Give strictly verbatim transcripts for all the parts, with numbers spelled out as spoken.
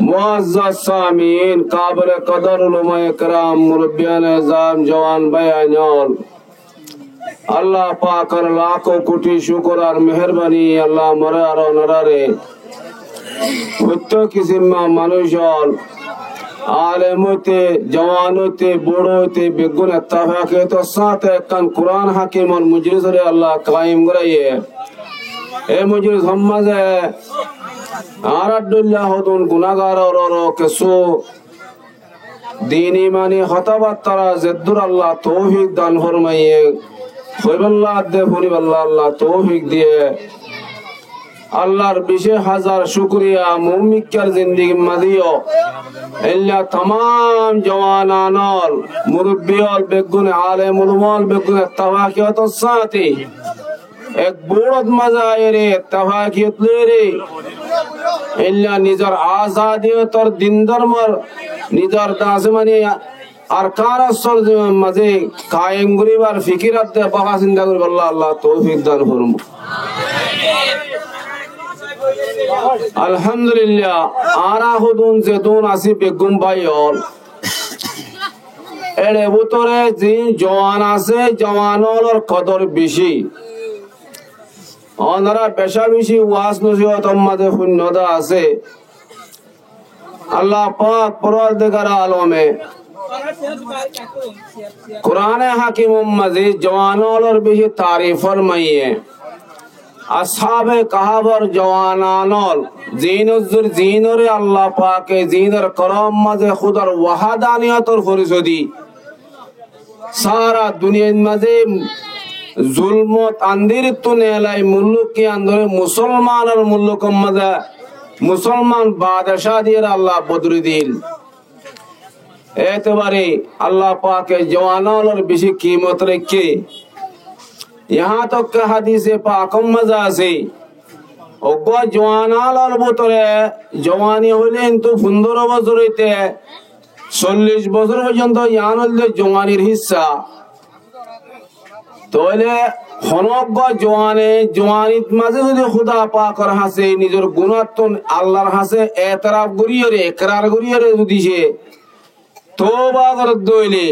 Muazzaz samiin, kabile kodor ulamaye keram, murubbiyan ezam, juwan báiyain ol, Allah pakor lakó kuthi cukur ar meherbani, Allah more ar onorare fottí kisimor manúc ol, alem óite, juwan óite, buro óite, beggún ettefakiyotor sáte ekkán Kuran hakimor mojlisore Allah kaim goráiye. E mojlisor maze añárar dhoilla hodún gunagar ólor kessú din imani hotábattára zeddur Allah toufik dan formaiye, hoibálla de funibálla Allah toufik diye. Allahr bicí házar cúkuriya, moómikkar zindigir mazé yó eilla tamám juwanan ól, murubbi ól beggún, alem ulama ól beggún ettefakiyotor sáte ek buçot maze aiyóre, ettefakiyot loiyóre, eilla nizor azadiyotor din dormor, nizor dase mani Arkanor sorzominor maze kaim goríbar fikir adde báfa sinta goríballa Allah toufik dan formok. Alhamdulillah, añára hodún zedún así beggún bái ól, ére bútore ziín juwan asé, juwan ólor kodor bicí. Onora becá bicí waz nosihotor maze fúinno de asé. Allah pak Porwardigare alome Kurane Hakimor maze juwan ólor bicí tarif formaiye. Ashabe Kahfor juwanan ól, ziínor zor-, ziínore Allah pake ziínor korom maze Hudar wahadaniyotor forisoy di, sára duniyair maze zulmot andirittú neelai mulluk ki andore musolmanor mullukor maze musolman badcá diyóre Allah bodoli dil. Etebare Allah pake juwan ólor bicí kimot raikké. Yahá tok ke hadise pakor maze asé, uggwá juwan ólor bútore, juwani óile kintu fundoro bosór óite sollic bosór foijjonto, yián óilde juwanir hissa. Tóile honó uggwá juwane, juwanit maze zodi Huda pakor hañse nizor gunáttun Allahr hañse eteraf goríyore, ekrar goríyore zodi se touba goredde óile,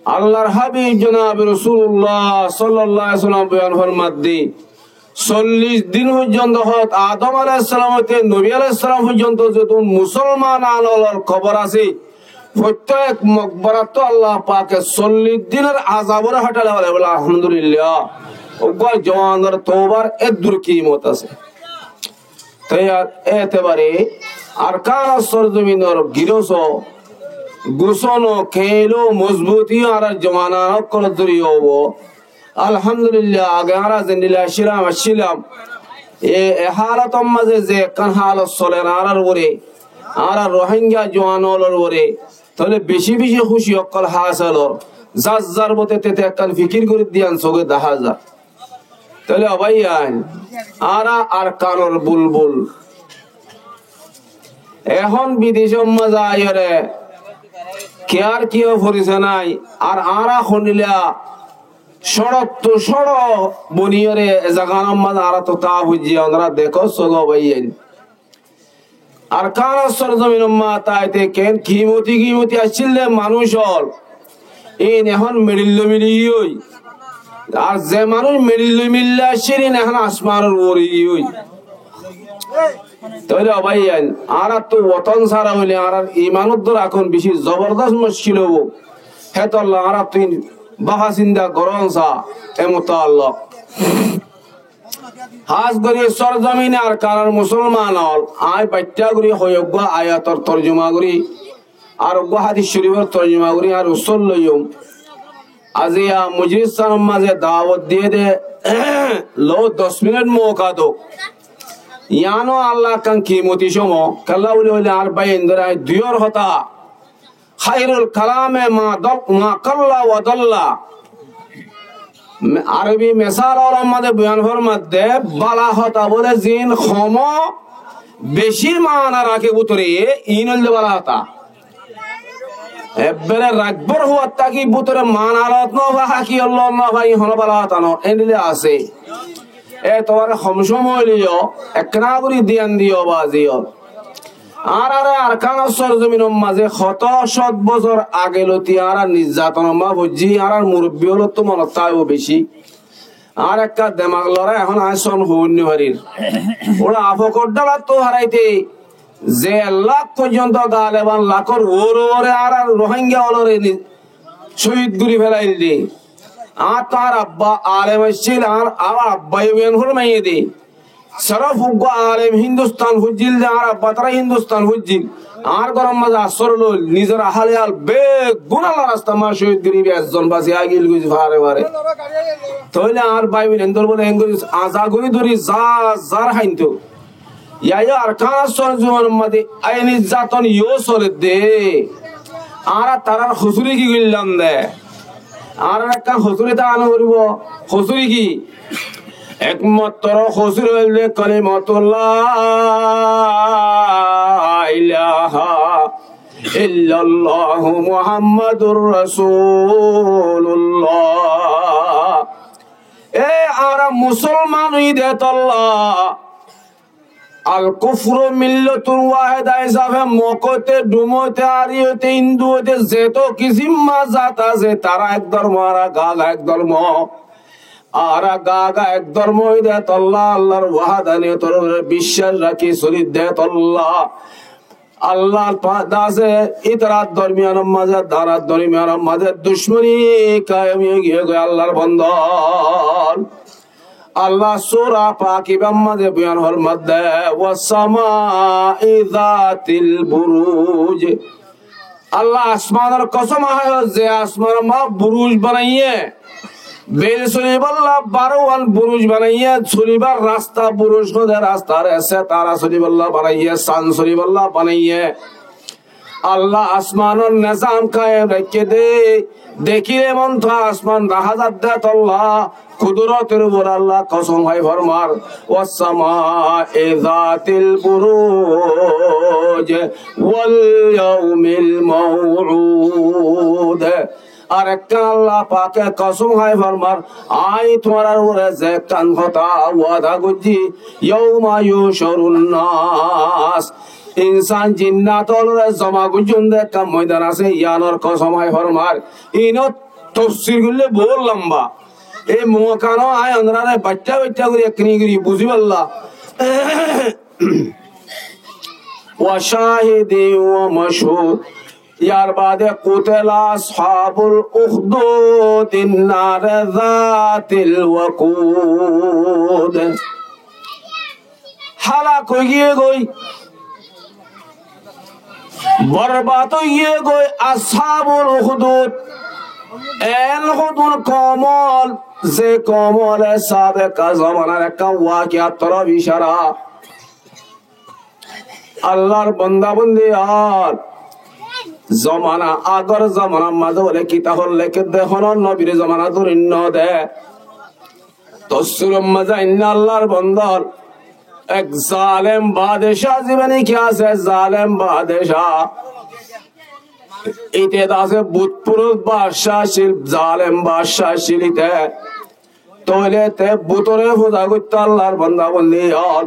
Allahr Habib jonabe Rosulullah sallallahu alaihi wasallam boyan formadde, sollic din foijjonto, hót Adom alaihissalam óite Nobi alaihissalam foijjonto zedún musolman ólor kobor asé, fottek mokborattú Allah pake sollic dinor azabore háthai félaibo. Alhamdulillah, uggwá juwanor toubar eddur kimot asé. Te etebare Arkanor sorzominor giroso, gusono, keñlo, mozbuti añárar juwanan ókkolor zoriya óibo. Alhamdulillah, age añára zendilla accílam, accílam, e, e hálotor maze ze ekkán hálot soler añárar uore, añárar Rohingya juwan ólor uore, tóile bicí bicí kúci ókkol hásil ór. Zar zar bote tete ekkán fikir gorí diyan sóge dahá za. Tóile o báiyain, añára Arkanor bulbul ehón bidecór maze aiyóre kiyár kiyó forisé nái, ar añára honilla cóñçottu cóñço boniyóre e zaganor maze añára tó táa foijjí, onora dekó sóge o báiyain. Arkanor sorzominor maze táite keén kimoti kimoti accíl de manúic ól, íin ehón meçilloi mili giyói. Ar ze manúic meçilloi mili accíl, íin ehón asmanor uore giyói. Tóile o báiyain, añárattú woton sára óile añárar iman uddúa rakón bicí zobordos muckil óibo. Hétolla añárattú íin báfa sinta gorón sa, e mutallok. Hás gorí sorzomin Arkanor musolman ól, añí baiththá gorí hoi uggwá ayator torjuma gorí, ar uggwá hádis corifor torjuma gorí, ar usól loiyum. Aziya mojlisánor maze dawot diyé de, lou doc minit mouka douk. Yiáno Allah ekkán kimoti cómo, kiyólla buli hoilé añár báiyain dóre añí duiyór hotá, Khairul kalami ma dal-, ma qalla wa dalla. Me-, Arobi mesal ólor maze boyan formadde, bála hotá bóle ziín hom, bicí maana raké bútore, iín óilde bála hotá. Ebbere raikbór huattá ki bútore maana lot no fa, haki lot no fa, iín honó bála hotá no, endilla asé. Etobare hom cómoi óileyo, ekkená gorí diyan diyo bazi ól. Añáráre Arkanor sorzominor mazé hoto cót bosór age lóti añára nizzatonor mazé foijjí, añárar murobbi ókkolottu monot táibo beci. Añár ekká demag lorá, ehón añí son hoói no farir. Óra afokor dhálattu háraite ze ek lak foijjonto galeban lakor uore uore añárar Rohingya ókkolore ni-, cóhid gorí felaiyé de. Añáttu añár abba alem accíl, añár, añár abbaye boyan formaiye de. Sérif uggwá alem Hindustan foijjíl de, añár abba tará Hindustan foijjíl. Añár góror mazé asór loil, nizor hále hál beggún Allar rastar mazé cóhid gorí, ezzon basi aigil goi fare fare. Tóile añár bái boin endilla bóle, engorí aza gorí dóri za zar háinto. Yá yó Arkanor sorzominor mazé ei nizzaton yó soler de. Añára tarár hosúri ki goillám de? Añárar ekkán hosúri táka no foribó. Hosúri ki? Ekmattro hosúri óilde kalimatullah la ilaha illallahu Muhammadur Rasulullah. E añára musolman ói de tolla al kufru millatun wahida hísafe Mok óite, Dhum óite, Ari óite, Hindu óite, zeto kisím mazhab asé, tará ek dórmo, añára gaga ek dórmo. Añára gaga ek dórmo ói de tolla, Allar wahdaniyot or uore biccác rakí solir de tolla. Allar pa-, dase ítarar dormiyanor mazé, tarár dormiyanor mazé ducmoni kayem ói giyé goi Allar banda. Allah sura pak ibár mazé boyan formar de, "Wassamai zatil buruj." Allah asmanor kosom hái, ze asmanor mazé buruj banaiyé, bel solibálla barówan buruj banaiyé, solibár rasta buruj hoó de, rastare setara solibálla banaiyé, san solibálla banaiyé. Allah asmanor nizam kayem raikké de, dekíle monto asman dahá za de tolla, kudurotor uore Allah kosom hái formar, "Wassamai zatil buruj wal yaumil mauud." Ar ekkán Allah pake kosom hái formar, añí tuáñrar uore ze ekkán hotá wada goijjí, "Yauma yuhsharun nas." Insan jinnat ókkolore zoma goijjum de ekkán moidan asé, yíanor kosom hái formar. Inor tofsir goille bout lamba. Ei muúkano añí onoráre baiththá baiththá gorí ekkán gorí buzíballa. Wa shahidin wa mashhud. Yar baade, "Qutila ashabul ukhdud, nari zatil waqud." Hálak ói giyé goi, borbad ói giyé goi ashabul ukhdud. En hodún koum ól, ze koum óle sabeka zomanar ekkán wakiar torof icára. Allar bonda bondi ól, zomana, agor zomanar mazé bóle kitab ot lekédde, honó nobir zomana dóri node. Tofsiror mazé ainné Allar bonda ól, ek zalem badcá, zibá niki asé zalem badcá. Ite de asé but porost badcá accíl, zalem badcá accíl ite. Tóile te butore fuza goittó Allar bonda bondi ól.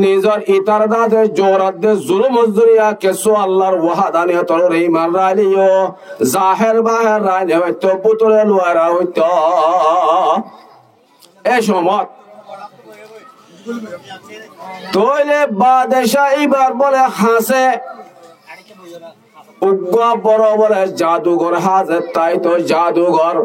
Nizor itar dade zorat de zulumor zoriya kessú Allar wahadaniyotor uore iman raileyó, zaher baher rai no faittó, butore luwai ra hoittó. E somot. Tóile badcá ibar bóle hañsé. Uggúa boro bóle jadugor hañsé, tai to jadugor.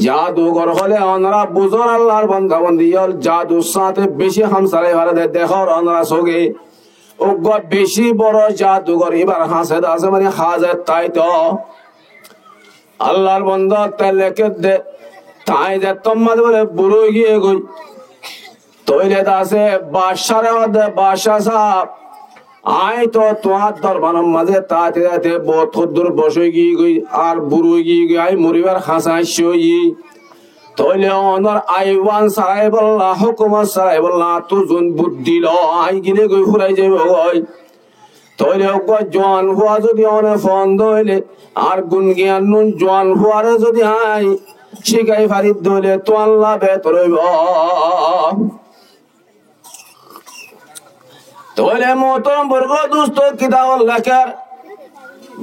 Jadugor hoile onora buzón Allar bonda bondi ól, jadur sáñte beci ham salai fare de, dekór onora sóge. Uggúa beci boro jadugor ibar hañsé de asé, mani hañsé tai to. Allar bonda te lekédde, tai de tommá de bóle buro ói giyé goi. Tóile de asé badcáre hoó de, "Badcá sáb, añí to tuáñr dorbaror mazé táite táite bout hoddur boc ói giyé goi, ar buro ói giyé goi, añí moribar hañsé aiccé óiye. Tóile onor aiwan saraibólla, hókumot saraibólla, añáttu zun but dilo, añí gile goi furai zaibou goi." Tóile uggúa juan fua zodi one fon dóile, ar gun giyan nun juan fuare zodi añí cíkai fari dóile, tuáñlla betor óibo. Tóile muhtarom borgó dustó, kitabot lekér,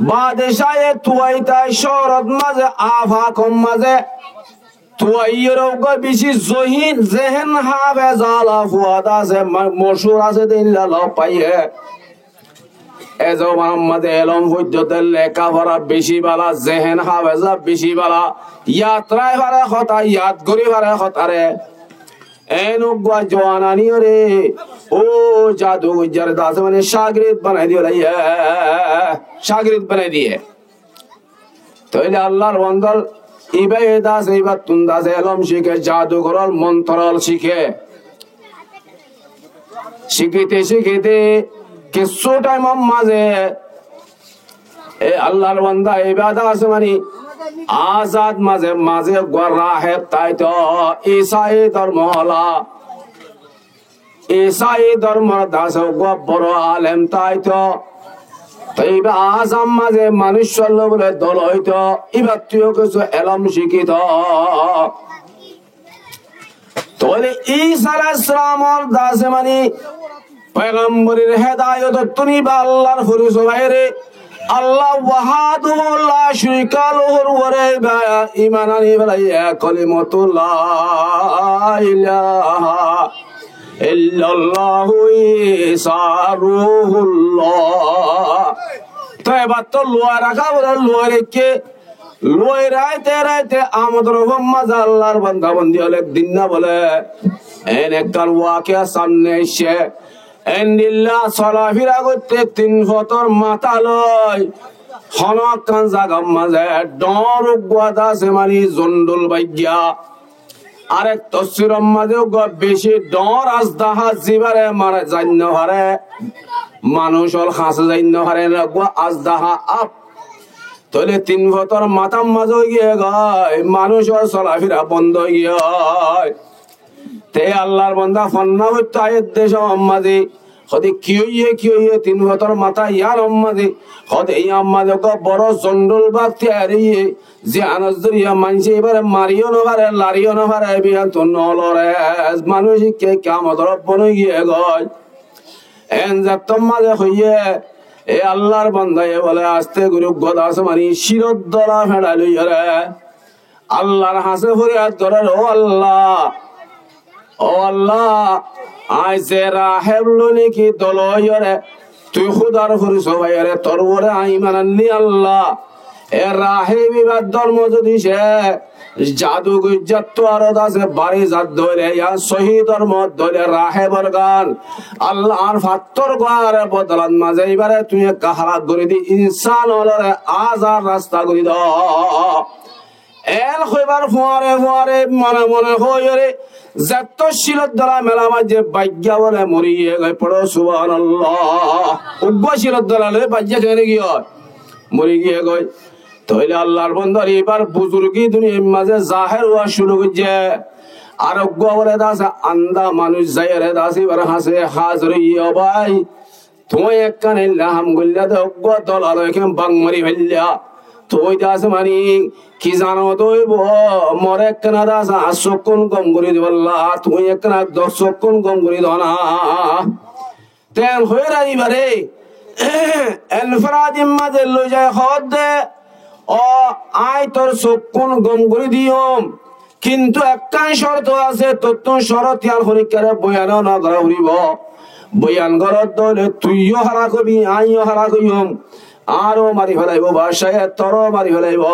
badcáye tuaitái cóorot mazé, afakot mazé, tuaiyóre uggúa bicí zohin, zehen hafez ala fuat asé, ma-, mochúr asé de illa lok faiyé. E zobanor mazé elóm foijjó de, leká fora bicí bála, zehen hafeza bicí bála, yad rái fare hotá, yad gorí fare hotáre. Eén uggúa juan aníyore, ó jadu goijjare de asé mani cágirid banai diyé, cágirid banai diyé. Tóile Allar banda ibáye de asé, ibáttun de asé elóm cíke, jadugoror montorol cíke. Cíkite cíkite kessú thaimor mazé e Allar banda ibá de asé mani azad mazé, mazé uggúa raheb táito, Isai dormo ola. Isai dormor de asé uggúa boro alem táito. Toi ibá azad mazé manúic ókkol loi bóle dol óito, ibáttu yó kessú elóm cíkito. Tóile Isa alaihissalamor de asé mani pegamborir hedayotottún ibá Allar forisoy faiyóre, Allah wahdahu la sharika lahur uore ibá iman aní félaiye, kalimatu la ilaha illallahu Isa ruhullah. Toi ibáttu luwai raká bóle luwai raikké, luwai raite raite amodor mazé Allar banda bandi ókkol ek din na bóle, eén ekkán wakiya samne aiccé. Endilla solafira goitté tin fotor matá loi, honó ekkán zagar mazé dhoóñr uggúa de asé mani zondul baiggá. Arek tofsiror mazé uggúa bicí dhoóñr azdaha zibáre mara zai no fare, manúic ókkol hañsé zai no fare, eén uggúa azdaha áp. Tóile tin fotor matár mazé ói giyé goi, manúic ókkol solafira bondó ói giyé goi. Te Allar banda fonná foittó aiyér de cómot mazé, hoóde ki óiye, ki óiye, tin fotor matá yíanor mazé, hoóde yían mazé uggúa boro zondul bak tiyar óiye, ziyánor zoriya maincé ibáre mariyó no fare, lariyó no fare, ibá yíanttú no lore, manúic ikká ikká amodor bon ói giyé goi. Eén zettót mazé hoiyé, e Allar bandaye bóle asté gorí uggúa de asé mani cílor dóla feñçai loiyóre Allar hañsé foriyad gorér, ó Allah, ó Allah, añí ze raheb loi néki dol óiyore, tui Húdar forisoy faiyore, tor uore añí iman anní Allah. E raheb ibár dormo zodi ce jadu goijjáttu aró de asé bari zat dóile, yían sóhi dormo dóile rahebor gán Allah añár fattór gán bodolat mazé ibáre tui ekká halak gorí di, insán ókkolore azar rasta gorí do. Eén hoibár fuare fuare mone mone hoiyóre zettót cílor dóla mela maijjé baiggá bóle mori giyé goi, foro subhanallah. Uggúa cílor dóla loi baiggá keéne giyé, mori giyé goi. Tóile Allar bandar ibár buzurgi duniyair mazé zahér ówa cúru goijjé. Ar uggúa bóle de asé andá manúic zaiyóre de asé ibár hañsé házir óiye, ó bái, tuñí ekkán eilla ham goillá de, uggúa dolalo ekkán bak mari faillá. Tuñí de asé mani ki zano de óibo, more ekkán de asé añár sókkun gom gorí dibálla, tuñí ekkán añár sókkun gom gorí do na. Te eén hoiyóre ibáre enferadir mazé loi zai hoódde, ó, añí tor sókkun gom gorí diyum, kintu ekkán córto asé, tottún córot yían honíkkare boyan no gorá foribó. Boyan goródde óile tui yó hálak óibi, añí yó hálak óiyum, añáre yó mari félaibo, bacáye toré yó mari félaibo.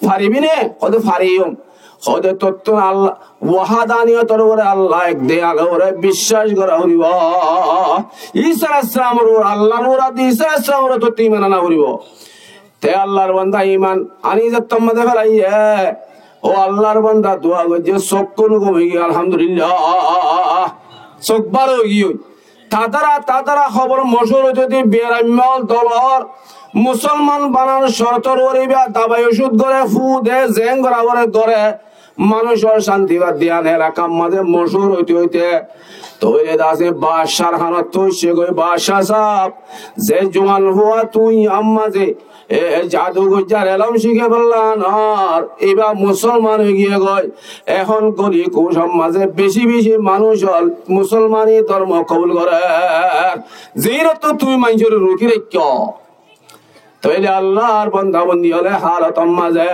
Faribi né? Hoóde fariyum. Hoóde tottún Allah, wahadaniyotor uore Allah ek de, Allar uore biccác gorá foribó. Isa alaihissalamor uore, Allar uore, Isa alaihissalamor uore tottún iman ana foribó. Te Allar banda iman ani zettót mazé félaiye, ó Allar banda dua goijjé, sókkun gom ói giyé, alhamdulillah, sók bála ói giyé. Tadara, tadara hóbor mochúr óito de, beraimma ókkol dolor musolman banar cortor uore ibá dabai ocút goré, fú de, zeén gorá foré goré, manúic ókkol cánti bad diyan elakar mazé mochúr óite óite. Tóile de asé bacár hánottu aiccé goi, bacá saab, ze juan fua tuñí ammá ze E, e jadu goijjar elóm cíkebolla noór, ibá musolman ói giyé goi. Ehón goli kucór mazé beci beci manúic ól musolmani dórmo kobul gorér. Ziínottú tuñí maincóre ruki raikkó. Tóile Allar bonda bondi ókkol e hálotor mazé,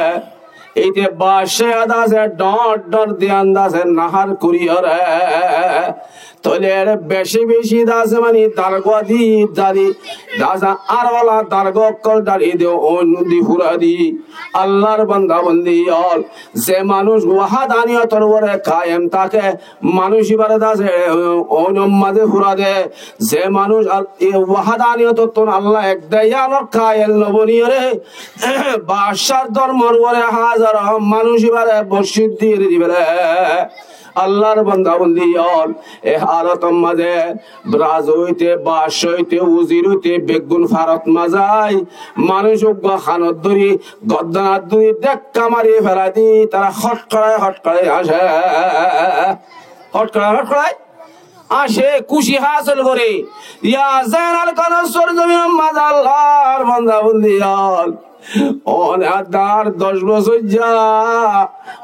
íte baccá yád asé, dhoóñr dhoóñr diyan de asé, nahár goríyoré. Tóile ére beci beci de asé mani dargua di dali, de asé añárolla dargua ókkol dali de, oinno di fura di. Allar bonda bondi ól, ze manúic wahadaniyotor uore kayem táke, manúic ibáre de asé, e, oinor mazé fura de, ze manúic al-, e, wahadaniyotottún Allah ek de yíanor kayel no boniyóre, baccár dórmor uore házar manúic ibáre boccít di eri dibáre. Allar bonda bondi ól, e hálotor mazé raza óite, baccá óite, uzir óite, beggún farot mazé ai, manúic uggúa hanot dóri, gordanat dóri, dhekka mari félai di, tará hotkorai hotkorai asé. Hotkorai hotkorai asé, kúci hásil goré. Yá zeén Arkanor sórzominor mazé Allar bonda bondi ól. Óne ar doc bosóijja,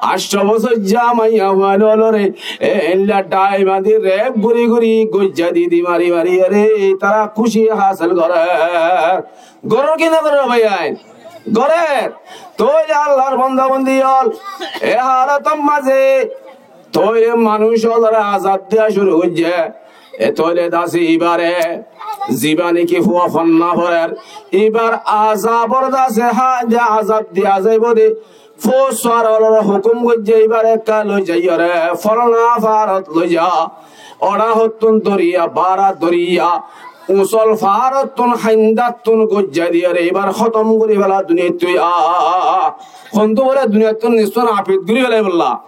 añctho bosóijja maiyafuain ólore, e, eilla dhai bañdí rep gorí gorí goijja di di mari mari ére, tará kúci hásil gorér. Gorér ki no gorér báiyain? Gorér. Tóile Allar bonda bondi ól, e hálotor mazé tóile manúic ólore azab diya cúru goijjé. E tóile de asé ibáre, zibá niki fua fonná forer, ibár azabor de asé há, de azab diya zaibou de. Fóuj suar ólore hukum goijjé, ibáre ekká loi zaiyóre, folona faárot loi za. Oçá hottún doriya, bára doriya, usól faárottún, haindáttun goijja diyére ibár hótom gorí féla duniyaittú. Hondú bóle duniyaittún nistún apit gorí félaibolla.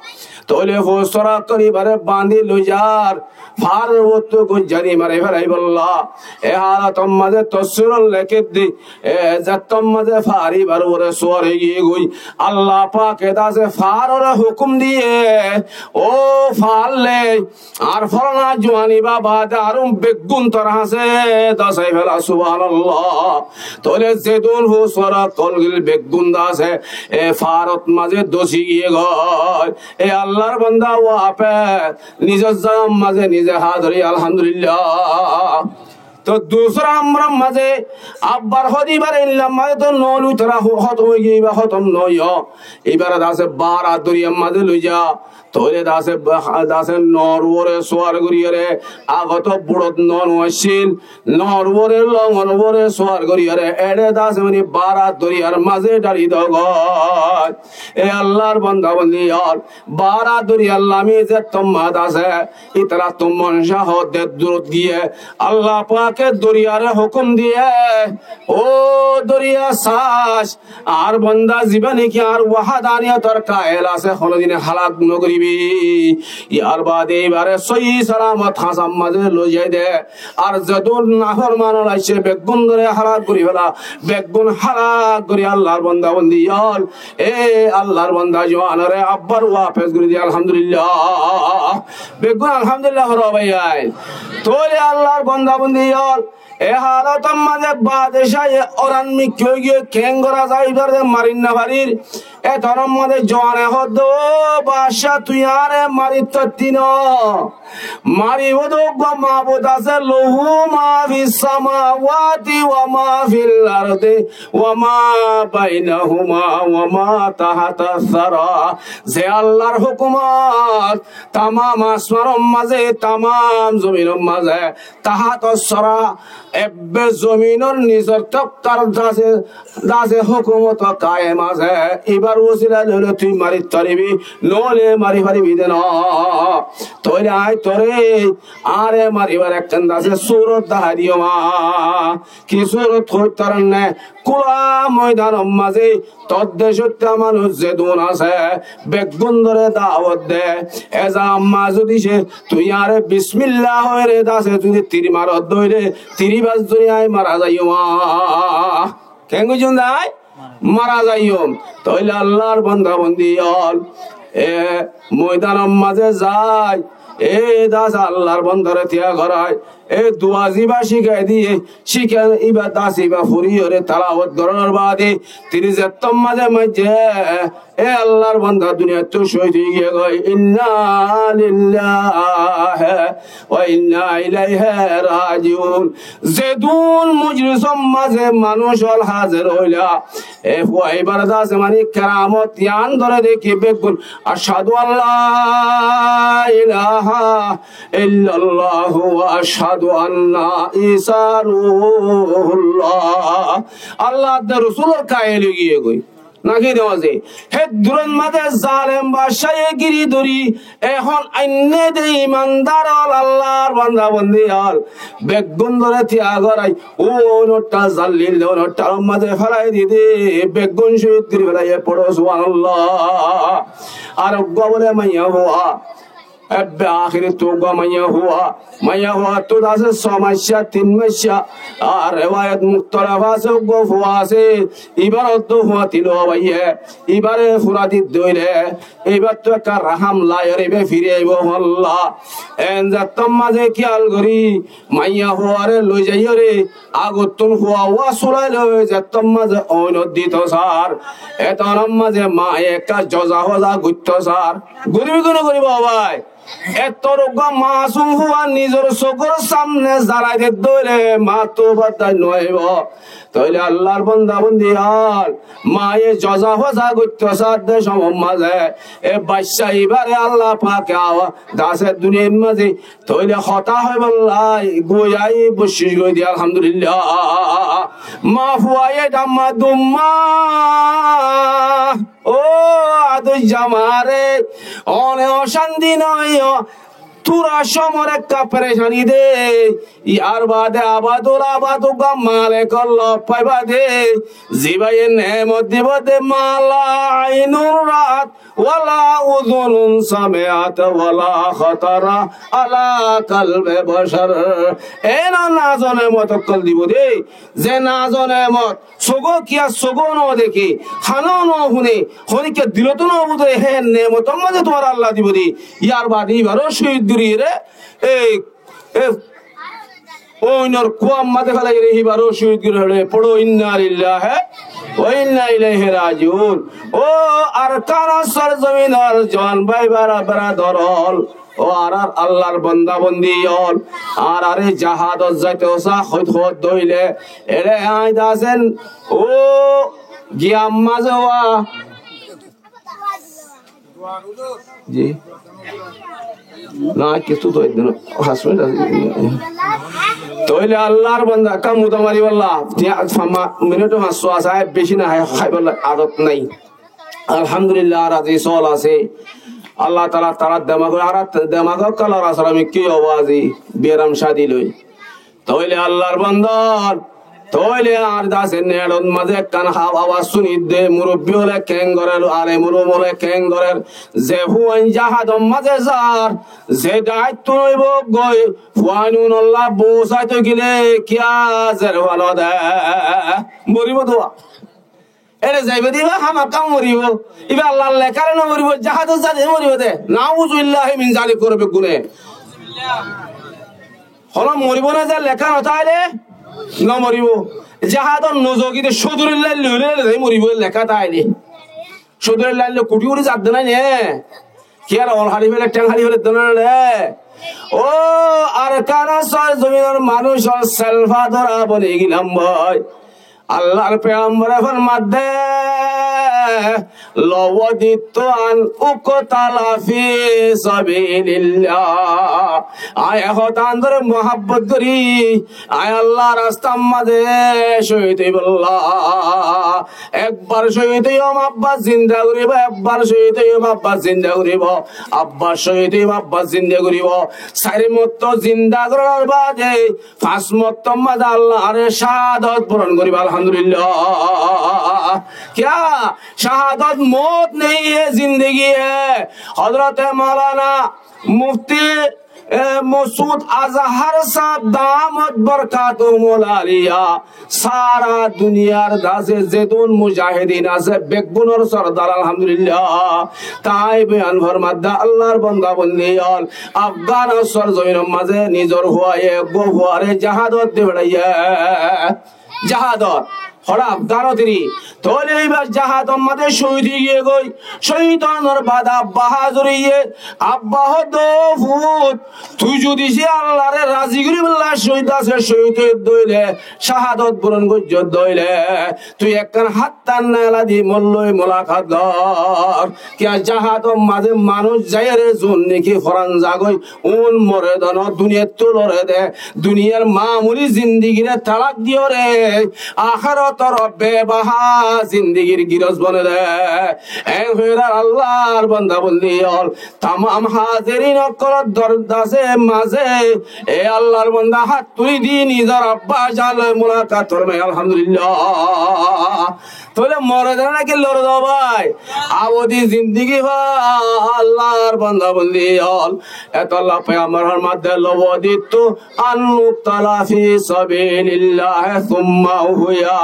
Tóile fóuj sóra gorí ibáre bañdí loi zar, faáror uorttú goijja di mari félaibolla. E hálotor mazé tofsirot lekédde, e, zettót mazé faár ibár uore suar ói giyé goi. Allah pake de asé faárore hukum diyé, ó faár le, ar folona juani baba de arún beggún tor hañsé dosai féla, subhanallah. Tóile zedún fóuj suar ókkol gil beggún de asé, e faárot mazé dosi giyé goi. E Allar bonda wafes nizor zagat mazé nize házir óiye, alhamdulillah. Toh dusra amror mazé abbar hode ibáre eilla mazé toh no loi, tará ho-, hótom ói giyé, ibá hótom no óiyo. Ibáre de asé bára doriyar mazé loi za. Tóile de asé ba-, de asé noór uore suar goríyore, age toh buçot noó no accíl, noór uore, longor uore suar goríyore, eçé de asé mani bára doriyar mazé dhali do goi. E Allar bonda bondi ól, bára doriyar lami zettót mazé asé, ítarattú mon cáa hoó de durot giyé, Allah pake doriyare hukum diyé, ó doriya, sác, añár bonda zibá niki añár wahadaniyotor kael asé, honodin hálak no goribi. Yar bade ibáre sóiyi salamot hañsar mazé loi zai de. Ar zedún naforman ól aiccé, beggún dóre hálak gorí féla, beggún hálak gorí Allar bonda bondi ól. E Allar bonda juanore abbar wafes gorí di, alhamdulillah. Beggún alhamdulillah hoó báiyain. Tóile Allar bonda bondi ól, e hálotor mazé badcáye oran mikká ói giyé, keén gora za, ibáre de mari no farir. Etór mazé juane hoó de, ó baccá, tui añáre mari faitté no. Maribóu de uggúa mabud asé, له ما في السماوات وما في الأرض وما بينهما وما تحت الثرى. Ze Allar hókumot tamam asmanor mazé, tamam zominor mazé, tahatos sora, ebbe zominor nizor tobkar de asé, de asé hókumot kayem asé. Ibár wosila loi tui mari faribi, noóile mari faribi de no. Tóile aññí toré añáre maribar ekkán de asé surot dahái diyum. Ki surot hoóir tará né? Kúla moidanor mazé tor decótta manúic zedún asé, beggúnoré dawot de. Eza mazé zudi se tui añáre bismillah hoiyóre de asé zudi tir maródde óile, tir ibár zoriya aññí mara zaiyum. Keén goijjum de aññí? Mara zaiyum. Tóile Allar bonda bondi ól, e moidanor mazé zai, e de asé Allar bondaré tiya gorai, E dua ziba cíkai diyé, cíkai iba dase iba foriyóre talawot gorónor baade, tiri zettór mazé maijjé, e Allar banda duniyaittú cóhid ói giyé goi, inna lillahi wa inna ilaihi rajiun. Zedún mojlisor mazé manúic ól házir óila, e fua ibar dase mani keramot yián dóre dekí beggún, ashhadu an la ilaha illallah wa ashhadu anna Isa ruhullah. Allah de Rosulor kael ói giyé goi. Náki de mazé? Hé duror mazé zalem bacáye giri dóri, ehón ainné de imandar ól, Allar banda bandi ól, beggún dóre tiyag gorai, ónottá zalil de ónottar mazé félai diyé de, beggún cóhid gorí félaiye, foro subhanallah. Ar uggwá bóle maiyafua, ebbe ahéri tu uggwá maiyafua, maiyafuattú asé só maicca, tin maicca, ar rewayat muktalef asé, uggwá fua asé, ibar oddó fua tilo baiye, ibare fura di dóile, ibattú ekka raham laiyóre ibe firi aibo holla. En zettór mazé kiyal gorí, maiyafuare loi zaiyóre, agottún fua uwá sulai loi zettór mazé oinot dito sar, etór mazé maye ekka zoza foza goitto sar. Goribo ki no goribo bái? Ettór uggwá masum fua nizor sukor samne zarai de dóile ma tu baddai no aibo. Tóile Allar banda bandi ól, maye zoza foza goitto sar de somot mazé, e bacá ibare Allah pake awa dase duniyar mazé, tóile hotá hoibolla goi ai boccic goi de, alhamdulillah. Ma fuaye damma dumma. Ó adujja mare, one ocánti no óiyo, tura somor ekka perecani de. Yar bade abadul abad uggwá malekor lok faiba de, zibaye nemot dibo de, ma la ainun ra'at, wa la uzunun sami'at, wa la khatara ala kalbi bashar. Ene nazo nemot okkol dibo de, ze nazo nemot sógo kiya sógo no deké, hano no fúne, honikka dilotó no buzé, hé nemotor mazé tuáñre Allah dibo de. Yar bade ibaró cóhid gorí re, e, e, oinor kuwar mazé félai re, ibaró cóhid gorí re. Foro inna lillahi wa inna ilaihi rajiun. Ó Arkanor sorzominor juwan bái, bera-, beradar ól, ó añárar Allar banda bandi ól, añárare jahadot zaito sá hoit hoit dóile, ere añí dasen, ó giyan mazé wa. Ji. Na, kissú to ekdin, fañs minit asé. Tóile Allar banda, ekka muda mari bolla, tiya-, fa-, ma-, minit fañs só asé, beci no hái, háibolla adot nai. Alhamdulillah, razi sol asé. Allah taala tarar demag, añárar demag ókkol lorasora mikká óibo azi, biyaram cádi loi. Tóile Allar banda, tóile añár dase neçot mazé ekkán hab-, abas cúni de, murubbi ókkole keén gorer, alem ulum ókkole keén gorer, ze fuain jahador mazé zar, ze daittun óibo goi, fuain unolla bousaito gile kiya zer fano de, moribo de. Ere zaibo de, iba hámaká moribo. Iba Allar lekáre no moribo, jahadot zade moribo de. Nauzubillahi min zalik, korbe gune. Hono moribo na, ze leká no táile no moribo. Jahadot no zogide, códurilla loi loi zai moribo, leká táile. Códurilla loi kuthi kuthi zadde nai ne. Kiyá ol hári fele, theng hári fele dóna re. Ó Arkanor sorzominor manúic ól, selfa dóra boni gilam bái. Allar pegambore formadde, "Lawadittu an uqtala fi sabilillah." Añí ehón dóre muhabbot gorí, añí Allar rastar mazé cóhid óibolla. Ekbar cóhid óiyum, abbar zinda goríbo, ekbar cóhid óiyum, abbar zinda goríbo, abbar cóhid óiyum, abbar zinda goríbo. Sair mortoba zinda gorónor baade fañs mortobar mazé Allah añáre cahadot boron goríbo, alhamdulillah. Kiyá? Cahadot mot nehi hai, zindagi hai. Hozrote Maulana Mufti E Mosud Azhar sáb damat barkatuhumul aliya, sára duniyar dase zedún mujahidin asé, beggúnor sordar, alhamdulillah. Tái boyan formadde, Allar bonda bondi ól, Afgán sórzominor mazé nizor fuaye eggúa fuare jahadot di fetaiye. Jahadot. Hoçé Afgánot eri. Tóile íba jahadot mazé cóhid ói giyé goi. Cóhid ónor baade abba házir óiye. Abba hoódde, "Ó fut, tui zodi ze Allare razi goríbolla cóhid asé, cóhid óiye dóile, cahadot boron goijjó dóile, tui ekkán hát tán neelai di mor loi mulakat gor." Kiyá jahadot mazé manúic zaiyóre zun niki foran zagói, un more de no, duniyattú lore de, duniyar mamuli zindigire talak diyóre, ahérator bebaha zindigir giros bone de. En hoirar Allar bonda bondi ól, tamam hazirin ókkolor dor dase mazé, e Allar bonda hát tuli di nizor abba zan loi mulakat gorme, alhamdulillah. Tóile more de né naki lore de bái? Abodi zindigi fa Allar bonda bondi ól. Etolla pegambore formadde, "Law wadidtu an uqtala fi sabilillahi thumma uhya."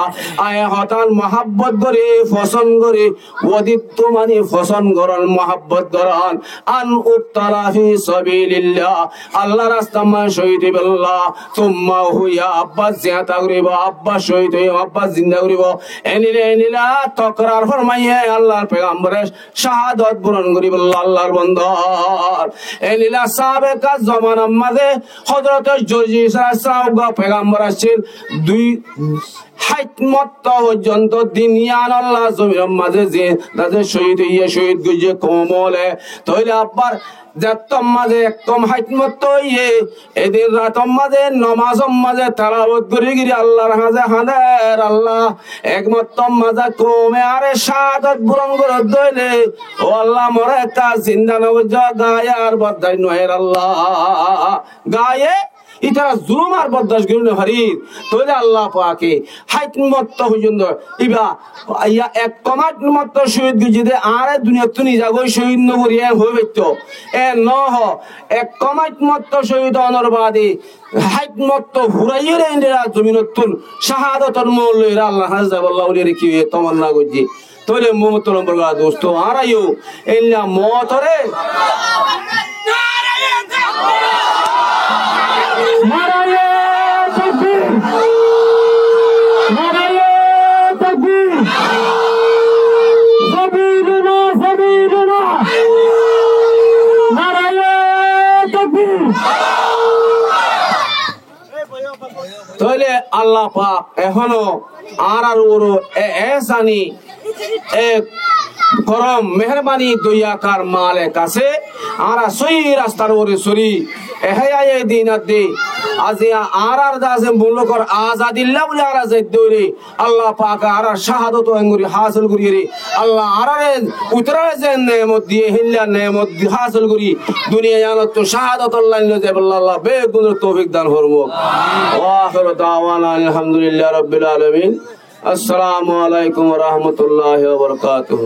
Añí hotán muhabbot gorí, fosón gorí, wadidtu mani fosón goron, muhabbot goron. An uqtala fi sabilillah, Allar rastat mazé cóhid óibolla, thumma uhya, abbar ziyata goríbo, abbar cóhid óiyum, abbar zinda goríbo. Enila, enila tokrar formaiye Allar pegambore cahadot boron goríbolla Allar bonda. Enila sábeka zomanar mazé Hozrote Jurjis aláihissalam uggwá pegambor accíl, dui háit motto foijjonto din yián Allar zominor mazé ze, ze cóhid óiye, cóhid goijjé koum ókkole. Tóile abbar zettór mazé ek koum háit motto óiye, e din rator mazé nomazor mazé telawot gorí gorí Allar hañsé hañder, Allah, ek mottor mazé koume añáre cahadot boron goródde óile, ó Allah, more ekka zinda no goijjó, gaye ar bordac no óiyer Allah, gaye ítara zulum ar bordac gorí no farir. Tóile Allah pake háit motto foijjonto íba, iya ek koum háit motto cóhid goijjé dé, añáre duniyattú nizagói cóhid no gorí en hoi faittó. En no ho, ek koum háit motto cóhid ónor baade háit motto furaiyóre endilla zominottún cahadotor mool loiyóre Allar hañsé zaibolla buliyóre ki hoiyé, tomanna goijjé. Tóile muhtorom buzurgo dustó, añára yó endilla mootore. Naraye takbir! Naraye takbir! Sabiluna, sabiluna! Naraye takbir! Tóile Allah pak ehóno añárar uore e ehsani, e korom, meherbani, doiyakar malek asé, añára sóiyi rastar uore soli, e háyaye din adde, aziya añárar dase mulukor azadilla buli añára zaidde óile, Allah pake añárar cahadot engori hásil goríyore, Allah añárare utorare ze neemot diyé, héilla neemot hásil gorí, duniya yíanottú cahadotor lain loi zaibolla Allah beggúnore toufik dan formouk. Wa akhiru da'wana anil hamdulillahi rabbil alamin. Assalamu alaikum wa rahmatullahi wa barakatuhu.